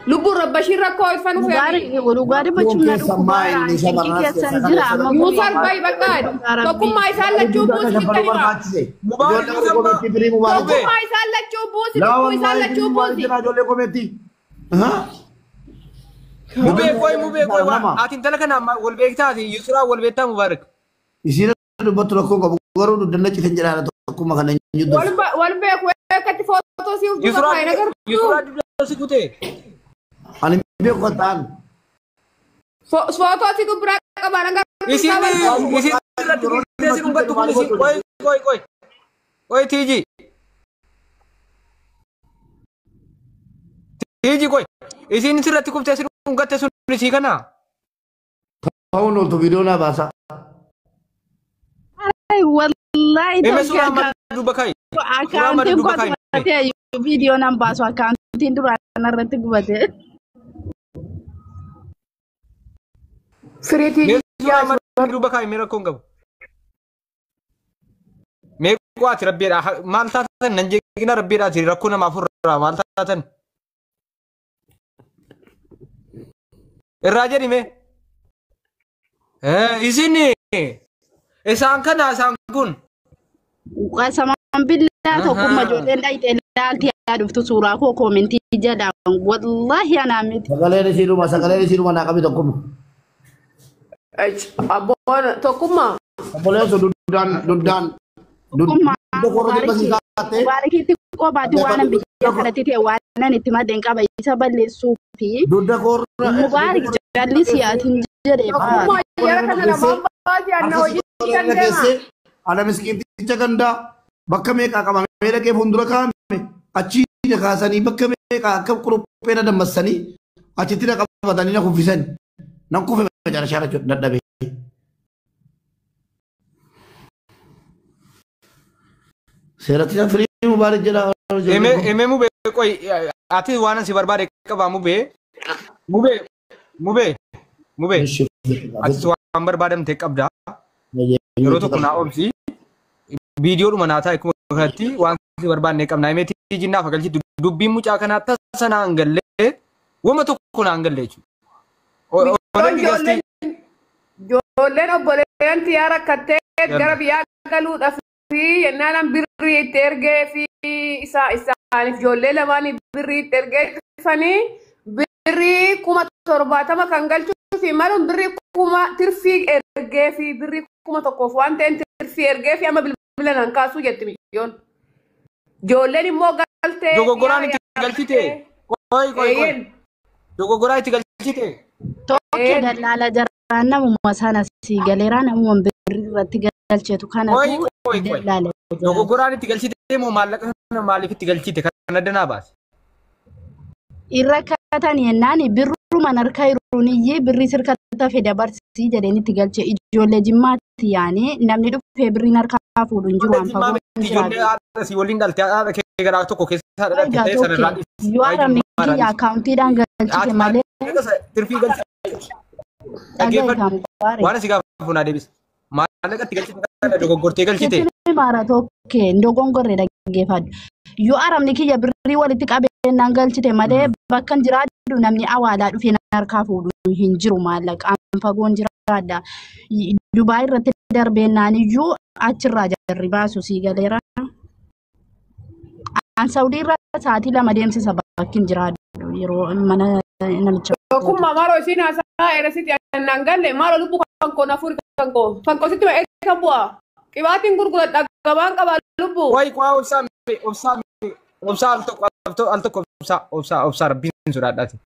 Lubbuun rabbashiin rakkoo ifan Mubaarik dhugaa dubbachuun na Keessammaa inni dhukkubaara. shamarran Keessan jira amma Yuusar bayi bakka tokkummaa isaan lachuu buusi sitti hima. Mubaarik Ijoollee komeetti firii mubaarik. Tokkummaa isaan lachuu buusi lubbuu isaan lachuu buusi. Ijoollee komeetti. Mubee qoy mubee qoy waan ati intala kana wal beektaa ati Yusraa wal beektaa Mubaarik. Isiin dubbattu rakkoo qabu garuu duddanna citan jedhaan tokkummaa kana hin jiru. Wal beeku akkatti footoo si uftuufa faayina gartuu. Yusraa dudda si kutee. Ani beeku kan ta'an. Footoo si biraa qabaan agartuu. Isin isin irratti kutee si dhungattu kun isin qoy qoy qoy. Qoy tiiji. Tiiji qoy. Isin sirratti kuftee si dhungatte sun isii kana. Ta'uun ooltu viidiyoo naa baasa. Wallaahi Eme suuraa amma duuba kaayi. Suuraa amma akkaawuntiin duuba koo kaayi. gubatee viidiyoo nan baasu akkaawuntiin duraan irratti gubate. Firiitii Mee suuraa amma duuba kaayi mee rakkoon qabu. Mee qo'aati rabbiidha. Maal taatan nan jeeqina rabbiidhaati rakkoo namaaf irraa maal taatan. Irraa jedhi mee. Isin isaan kana isaan kun. Qasamaan billaa tokkummaa ijoolleen dhayitee ilaaltee dhuftu suuraa koo koomentii jedhaan wallaahi anaa miti. Sagaleen isiidhuma sagaleen isiidhuma naa qabi tokkumma. Abboon tokkummaa. Obboleessu duddaan duddaan. Tokkummaa Dudda korra dhibba sii kaa'attee. Mubaarikitti qofaatti waan biyya kanatti ta'e waan itti maddeen qaba isa balleessuu fi Dudda korra. Mubaarik jalli siyaatiin jedhee baara. Tokkummaa jara kana lamaan baasii anna hojii kan deema. Ana miskiinticha gandaa bakka meeqaa qabamee dhaqee fuuldura kaa'ame achii na kaasanii bakka meeqaa akka quruphee na dammassanii achitti na qabatanii na kuffisan. Nan kufe macarashaa dadhabe. Seeratti na firii mubaarik jedha. Eme mubee qoy ati waan asi barbaade qabaa mubee. Mubee mubee mubee ati waan barbaadamte qabda. Yeroo tokko naa obsi. Viidiyoodhuma naa taa'e akkuma kanatti waan si barbaanne qabna. Himee tiijinnaaf agalchitu dubbiin mucaa kanaa tasa naan gallee wama tokko naan galle jechuudha. Ijoolleen obboleeyyan tiyyaa rakkattee gara biyyaa galuudhaaf yennaan birrii itti ergee fi isaaniif ijoollee lamaanii birrii itti ergee dhufanii birrii 70,000 kan galchuu fi maluun birrii 1000 tirfii ergee fi birrii 1,000 waan ta'een tirfii ergee fi amma bilbila nan kaasuu jetti miyyoon. Ijoolleen immoo galtee. Dogoggoraan itti galchite. Qoy qoy qoy. Dogoggoraan itti galchite. Tokko dallaala jaraan namuma sana si galeeraa namuma birrii irratti galchetu kanatu dallaala. Dogoggoraan itti galchite moo maallaqa kana maaliif itti galchite kan adda naa baase? Irra kaatan yennaan birrumaan harka jiruun iyyee birrii sirkata fedha barsii jedheen itti galche ijoollee jimmaatti yaane namni dhufee birriin harkaa fuudhu hin jiru waan fagoo hin Ijoollee haadha si waliin dhalte haadha kee garaa tokko keessa dhalte ta'e sana irraa dhiisi. Yoo haramni kiyya akkaawuntiidhaan galchite malee. Tirfii galchite. Dhaggeeffadhu. Waan asii gaafa fuunaa deebisa. Maallaqa itti galchite kana dogoggortee galchite. Maara tokko dogongorree dhaggeeffadhu. Yoo haramni kiyya birrii walitti qabeenyaan galchite malee bakka hin jiraadhu namni awaalaa dhufee harkaa fuudhu hin jiru maallaqaan fagoon jiraadha. Dubaay irratti darbeennaan iyyuu achirraa jarri baasu sii galeera. An Saawudii irra sa'aatii 2 deemsisa bakki hin jiraadhu yeroo mana namicha. Tokkummaa maaloo isiin haasaa erasitti annaan galle maaloo lubbuu kan koo nafuuri kan koo kan koo sitti eessa bu'a qibaatiin gurguradha gabaan qaba lubbuu. Wayi qaa obsaa obsaa obsaa al tokko al tokko obsaa obsaa obsaa rabbiin sodaadhaati.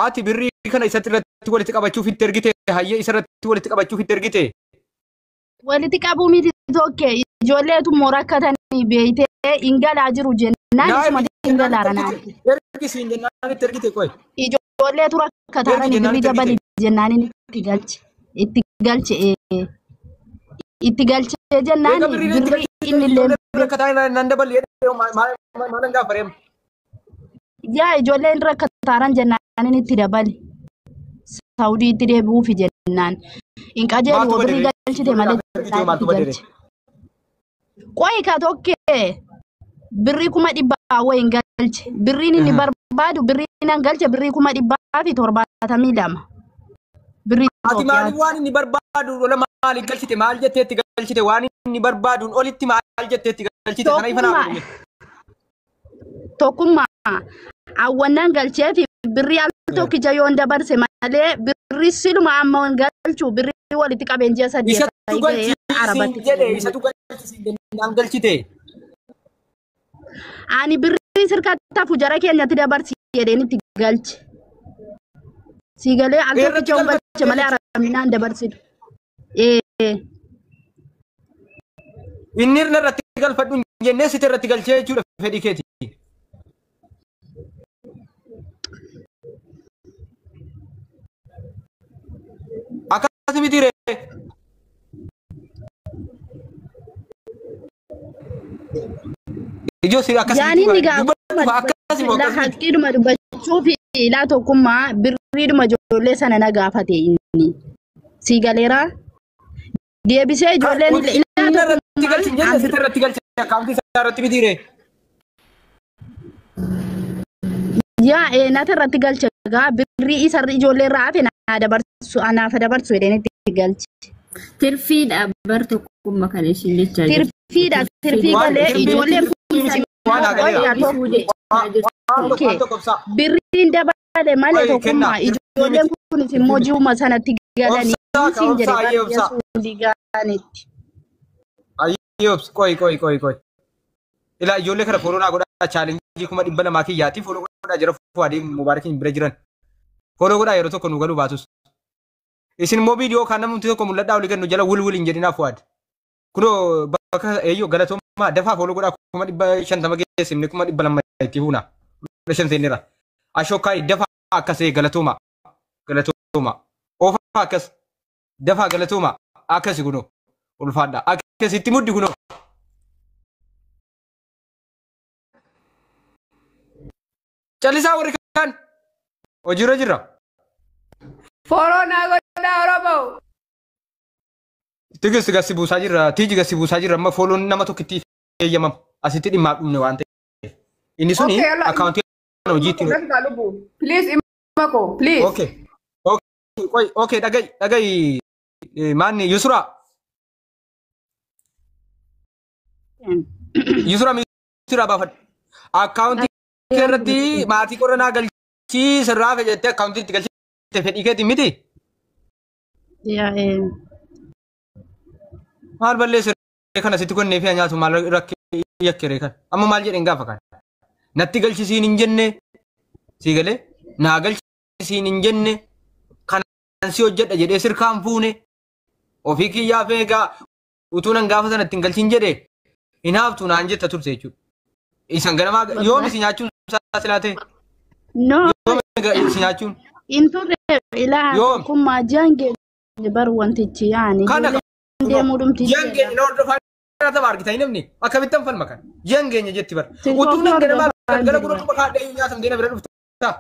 Ati birrii kana isatti irratti walitti qabachuuf itti ergite hayyee isa irratti walitti qabachuuf itti ergite. Walitti qabuu miti tokko ijoolleetu immoo rakkatanii beeytee hin galaa jiru jennaan isuma hin galaara naanti. Ergi siin jennaan itti ergite qoy. Ijoolleetu rakkataarani birrii dabali jennaan itti galche itti galche itti galche jennaan birrii inni illee. Rakkataa nan dabali maalan gaafareem. Yaa ijoolleen rakkataaran jennaan itti dabali. Saawudii itti deebi'uufi jennaan. Hin qajeelu birrii galchite malee jennaan itti galche. Qoy ka tokkee birrii 100,000 wayi hin galche. Birriin inni barbaadu birrii nan galche birrii 172,000. Birrii Ati maaliif Itoophiyaatti. waan inni barbaadu ola maaliif galchite maal jetteetti galchite waan inni barbaaduun olitti maal jetteetti galchite kana ifa naa Tokkummaa godhume. tokkummaa hawwannaan galchee fi birrii al tokkicha yoon dabarse malee birrii siluma amma hin galchu birrii walitti qabeen ji'a 8 Isatu ga'ee galchisiin arabatti jedhe fayyadamu. isatu galchisiin jennaan galchite. Ani birrii sirkatti hafu jara keenyatti dabarsi jedheen itti galche. Si galee al Irratti tokkicha yoon galche galfatte malee jechuudha. arabinaan dabarsitu. Ee Inni irratti galfadhu hin jennee sitti irratti galchee jechuudha fedhii keeti. Akkas miti ree. Ijoo si akkas yaani miti inni bara. gaafuma Dubbadhu akkas immoo la akkas miti. haqqiidhuma dubbachuu fi ilaa tokkummaa birriidhuma ijoollee sana na gaafate inni. Si galeera deebisee ijoolleen illee ilaa Inni irratti tokkummaa galchi hin jenne sitti irratti galche akkaawuntii isaa irratti miti ree. yaa nata irratti galche gaa birrii isa ijoollee irraa hafe naa dabarsu anaaf dabarsu jedheen itti galche. Tirfiidha bar tokkummaa kan ishiin jechaa jirtu. Tirfiidha tirfii Waan galee tirfii ijoolleen kun miti waan haa galeera. Deebisuu jechaa jirtu. Waan tokko Okey. waan tokko ibsaa. Birriin dabale malee Oye, tokkummaa kennaa tirfii ijoolleen miti. kunis immoo ji'uma sanatti galanii Obsaa ka siin jedhe obsaa ayyee baay'ee obsaa. suulii gaanetti. Ayyee obsa qoyi qoyi qoyi qoyi. Ilaa ijoollee kana fooloo naa godhaa chaalenjii 200,000 kiyyaati fooloo godhaa jira Fuadii Mubaarakiin bira jiran. Fooloo godhaa yeroo tokko nu galuu baatus. Isin immoo viidiyoo kan namni tokko mul'adhaa olii kennu jala wul wul hin jedhinaa Fuad. Kunoo bakka eeyyoo galatoomaa dafaa fooloo godhaa 550,000 geessimne 200,000 itti fuuna. 500 seeneera. Ashokkaa dafaa akkas galatoomaa galatoomaa. Oofaa akkas dafaa galatoomaa akkasi kunoo ulfaadha akkasitti muddi kunoo. Callisaa warri kaan hojiirra jirra. Follow naa godhaa Oromoo. Tigist gasi buusaa jirra. Tiiji gasi buusaa jirra. Amma fooloon nama tokkitti eeyyamama. Asitti dhimmaa dhumne waan ta'eef. Inni suni Okay, yalla. akkaawuntii hojii ittiin. Please imma koo please. Okay. Okay. Qoy okay dhaga'i dhaga'i maanni Yusra Yusra Yusra baafadhu. Akkaawuntii kee irratti maatii qoranaa galchii sirraa fe jettee akkaawuntii itti galchite fedhii keetiin miti. Yaa Maal balleesse kana sitti kennee fi nyaatu maal rakkee yakkere kan amma maal jedheen gaafa kan natti galchisiin hin jenne sii galee naa galchisiin hin jenne kanan si hojjedha jedhee sirkaan fuune ofii kiyyaa feegaa utuu nan gaafa sana ittiin galchiin jedhe hin haaftu naan jetta turte jechuudha. Isan ganamaa yoom si nyaachuun isaa silaa ta'e No yoom si nyaachuun hin turre ilaa Yoom? tokkummaa ji'an keenya bar wantichi yaani kana ijoolleen deemuu dhumti ji'an keenya na hordofaa jiraatama argitanii namni akkamittan falma kan ji'an keenya jetti bara utuu nan ganamaa galgala gurra dhuma kaadhee nyaatamtee na bira dhufta.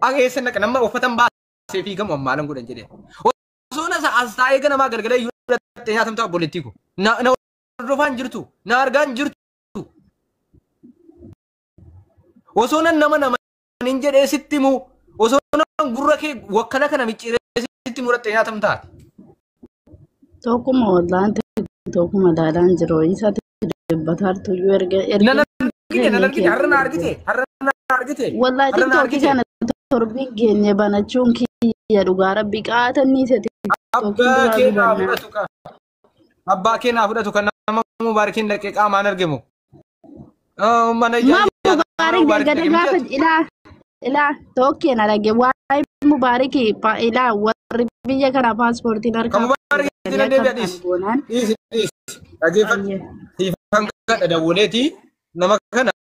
Akka eessa naqa nama uffatan baasee fi gamu ammaalan godhan jedhee. Osoo na as taa'ee ganamaa galgala iyyuu dhattee nyaatamtaa obboleettii ko. Na hordofaa hin jirtu na argaa hin jirtu. Osoo nan nama nama hin jedhee sitti himu osoo nan gurra kee wakkala kana micciiree sitti himu dhattee nyaatamtaati. Tokkuma wallaan tokkuma ilaalaan jiru isa dubbataartu iyyuu erga Nan erga argite nan argite har'a na argite har'a na argite Wallahi har'a na tiktookii argite. kana torbiin geenye banachuun kiyya dhugaa rabbi qaatanni isa tiktookiin Abbaa duraa kee naa dubannaa. fudhatu kan abbaa kee naa fudhatu kan nama mubaarakiin dhaqee qaamaan argamu. Mana Ma ijaa mubaarik mubaarak dargada dhaqee gaafa miti. ilaa ilaa tokkeen arage waa'ee mubaariki ilaa warri biyya kana paaspoortiin Kan harkaa mubaarak fuudhanii itti akka deebi'a ta'an dhiisi. goonaan. Dhiisi dhiisi. Dhageeffadhu. Ayye. Siifan kadha dawwaleeti nama kana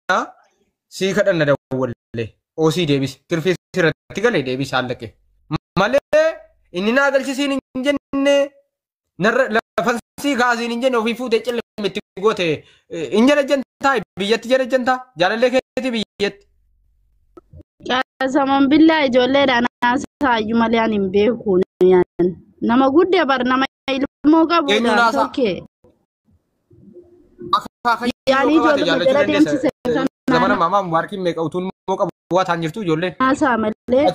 sii kadhanna dawwalee oosii deebisi. Tirfii sirratti galee deebisi haallaqe. Malee inni naa galchisiin hin jenne narra lafan sii kaasiin hin jenne ofii fuutee cillime itti goote hin jala jantaa biyyatti jala jantaa jaalallee keetii biyyatti. Qasaman billaa ijoolleedhaan haasa'aayyuu malee ani hin beeku. Nama guddaa bar nama ilmoo Eenyuun qabudha haasa'a? tokkee. Akaakayyuu Yaalii yoo qabaate ijoolluma jaallachuu jala dandeessa. deemsise Zamana maamaa Mubaarakiin meeqa utuun immoo qabu waa ta'an jirtu ijoolleen. Naasaa malee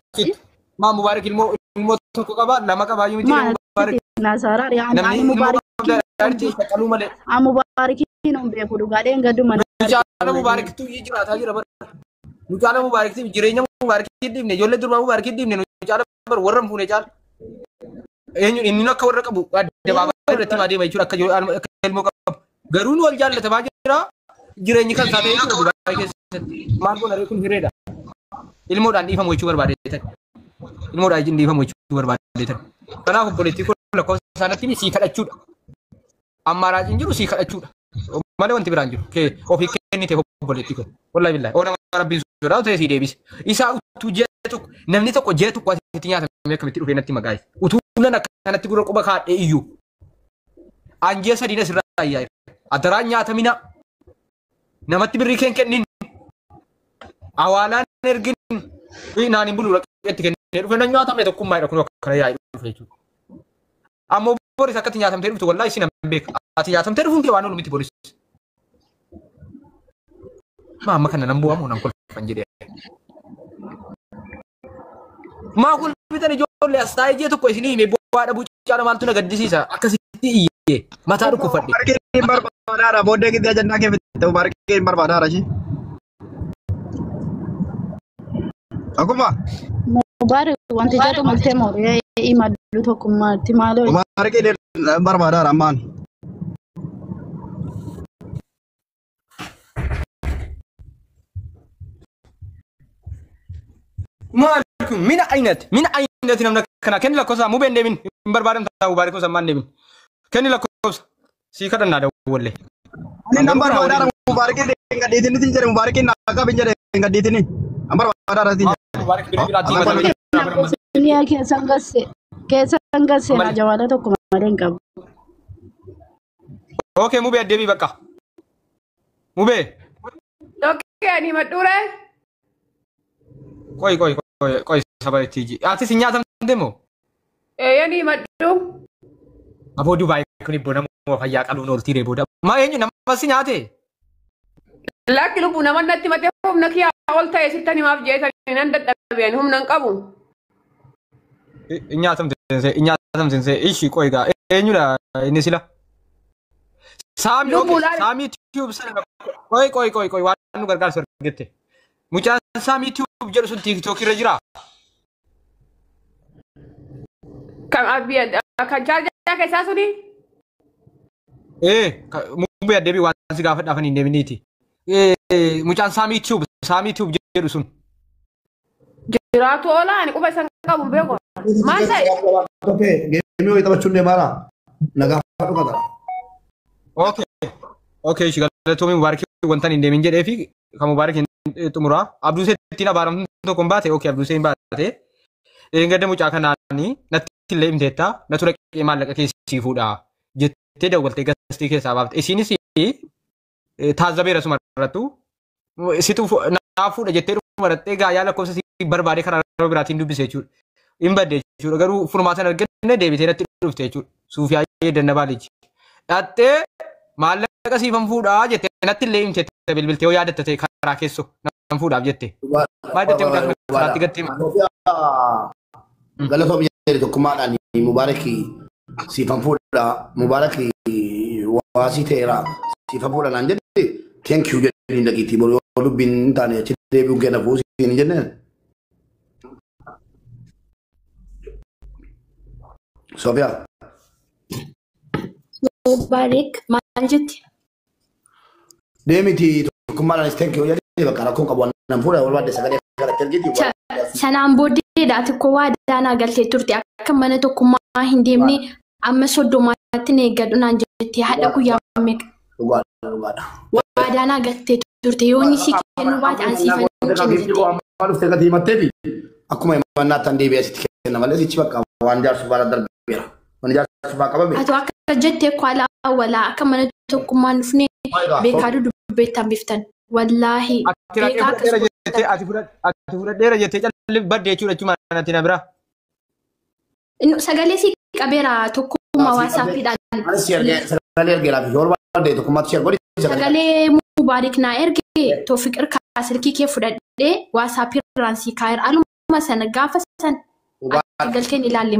Maa Mubaarak ilmoo tokko qaba lama qaba iyyuu miti Mubaarak. Naasaara Namni ilmoo qabda shaqqaluu malee. Mubaarakiin hin beeku dhugaadheen gadduma. Mucaala Mubaaraktu jiraataa jira bara. Mucaala Mubaarakti jireenya Mubaarakii dhiibne ijoollee durbaa Mubaarakii dhiibne mucaala bara warra hin fuune caala. Eenyu inni akka warra qabu addabaabaayii irratti maa deema jechuudha akka ilmoo qabu. Garuu nu wal jaallatamaa jira jireenyi kan isaa ta'e jechuudha Dubaayii keessatti. Maal goona ree kun hireedha. Ilmoodhaan dhiifamu jechuu barbaadeetan. Ilmoodhaan dhiifamu jechuu barbaadeetan. Kanaaf obboleettii kun lakkoofsa isaaniitti sii kadhachuudha. Ammaaraatiin jiru sii kadhachuudha. Malee wanti biraan jiru. Ofii kennite obboleettii kun. Wallaahi billaahi. Oona rabbiin sodaa ta'e sii deebise. Isaa utuu ji'a tokko namni tokko ji'a tokko asitti nyaatamee akkamitti dhufee natti maqaa. Utuu nan akkanatti gurra quba kaadhee iyyuu. An ji'a sadiin asirraa ayyaa. Adaraan nyaatamina. Namatti birrii keen kennin. Awaalaan ergin. Naan hin bulu itti kennee dhufe nan nyaatamne tokkummaa kun akkana yaa'ee dhufe jechuudha. Ammoo Boris akkatti nyaatamtee dhuftu wallaahi isin hin beeku. Ati nyaatamtee dhufuun kee waan oolu miti Boris. Maa amma kana nan bu'amu nan kolfan jedhee. Maa kolfitan ijoollee as taa'ee ji'a tokko isinii himee bu'aa dhabuu caala maaltu na gaddisiisa akkasitti iyyee mataa dhukkubfadhe. Mubaarakiin barbaadaara booddee giddee ajannaa kee fitte Mubaarakiin barbaadaara ishee. Akkuma. Mubaarak wanti jedhu maltee mooree imallu tokkummaatti maaloo. Mubaarakiin barbaadaara ammaan. Maal kun mina aynati namni akkana kenni lakkoofsa mubeen deemin hin barbaadamta Mubaarakiin sammaan deemin kenni lakkoofsa sii kadhannaa dawwallee. Ani nan barbaadaara Mubaarakiin hin gadhiisini siin jedhe Mubaarakiin naa qabi hin jedhe hin gadhiisini. An barbaadaara siin jedhe. Mubaarak bira biraatti himatame. Keessan gasse jawaala tokko malee hin qabu. Okay mubee deebii bakka. Mubee. Tokkee ani himadhuure. Qoy qoy qoy qoy saba itti iji. Ati si nyaatamte moo? Eeyyanii himadhu. Aboo Dubaay kun ibboo nama fayyaa qaluun ooltii booda. Maa eenyu nama si nyaate? Lakki lubbuu nama natti matee humna kiyyaa ol ta'e sittan himaaf jeetanii nan dadhabeen humna hin qabu. Nyaatamte ishii qoy gaa eenyudha inni sila? Saamii Saamii Tube sana qoy qoy qoy qoy waan nu gargaarsu argatte. Mucaan Saamii Tube jedhu sun TikTok irra jiraa? Kan chaarjaa keessaa suni? Mubee addeebii waan si gaafadhaaf hin deeminiiti. Mucaan Saamii Tube jedhu sun. Jiraatu oolaa ani quba isaan qabu beeku. Maal ta'e? Geemii wayii taphachuun deemaara. Nagaa fadhu qaba. Okay, ishii galatoomii Mubaarakii wanta hin deemin jedhee fi kan Mubaarak xumuraa. Abduusee ittiin abaaramtuun tokko hin baate, okay Abduusee hin baate. Gadda mucaa kanaanii natti illee himteetta na tura maallaqa keessii fuudhaa jettee dawwaltee gastii keessaa baafte. Isiinis taazzabeera suma irrattu situ naa fuudha jettee dhuma irratti gaayaa lakkoofsa si barbaade karaa biraatiin dubbise jechuudha. Hin badde jechuudha garuu furmaata hin arganne deebitee natti dhufte jechuudha. Suufiyaa dannabaa liji. Dhattee maallaqa siifan fuudhaa jettee natti illee himteetta bilbiltee yoo yaadatta ta'e karaa keessoo nan fuudhaaf jette. Maal jettee mucaa kana karaatti gattee? Galatoom jedhe tokkummaadhaan Mubaarakii siifan fuudhaa Mubaarakii waasii ta'eera siifan fuudha naan jedhe thank you jedhanii dhaqiitii boru yoo dubbiin hin taane achi deebi'uun kenna fuusii hin jenneen. Sofiyaa. Mubaarak maal jetti? Deemiti tokkummaadhaanis thank you jedhee bakka rakkoon qabu nan fuudha barbaadde sagalee kanatti ergiti. Sanaan booddeedha xiqqoo waadaa naa galtee turte akka mana tokkummaa hin deemne amma 30tti na eeggadhu naan jettee haadha guyyaa meeqa. Dhugaadha. Waadaa naa galtee turte yoo inni si kennuu baate an siifan hin kennu jettee. Amma dhuftee gatii himatteefi akkuma himannaa tan deebi'ee sitti kenna malee sichi bakka waan jaarsu baala darbeera. Waan jaarsu baa qabame. Ati akka jettee kwaalaa awwalaa akka mana tokkummaa hin dhufne beekaa dudubbeettan biftan. Wallaahi beekaa akkas Ati fudhadheera jettee calli badde jechuudha jechuudha natti na bira. Sagalee si qabeera tokkummaa waasaappiidhaan. Anis sagalee ergeeraaf yoo barbaadde tokkummaatti si ergodhi. Sagalee Mubaarik naa erge Toofiq irkaa Silkii kee fudhadhee WhatsApp irraan sii kaa'eera. Aluma sana gaafa sana ati galteen ilaalle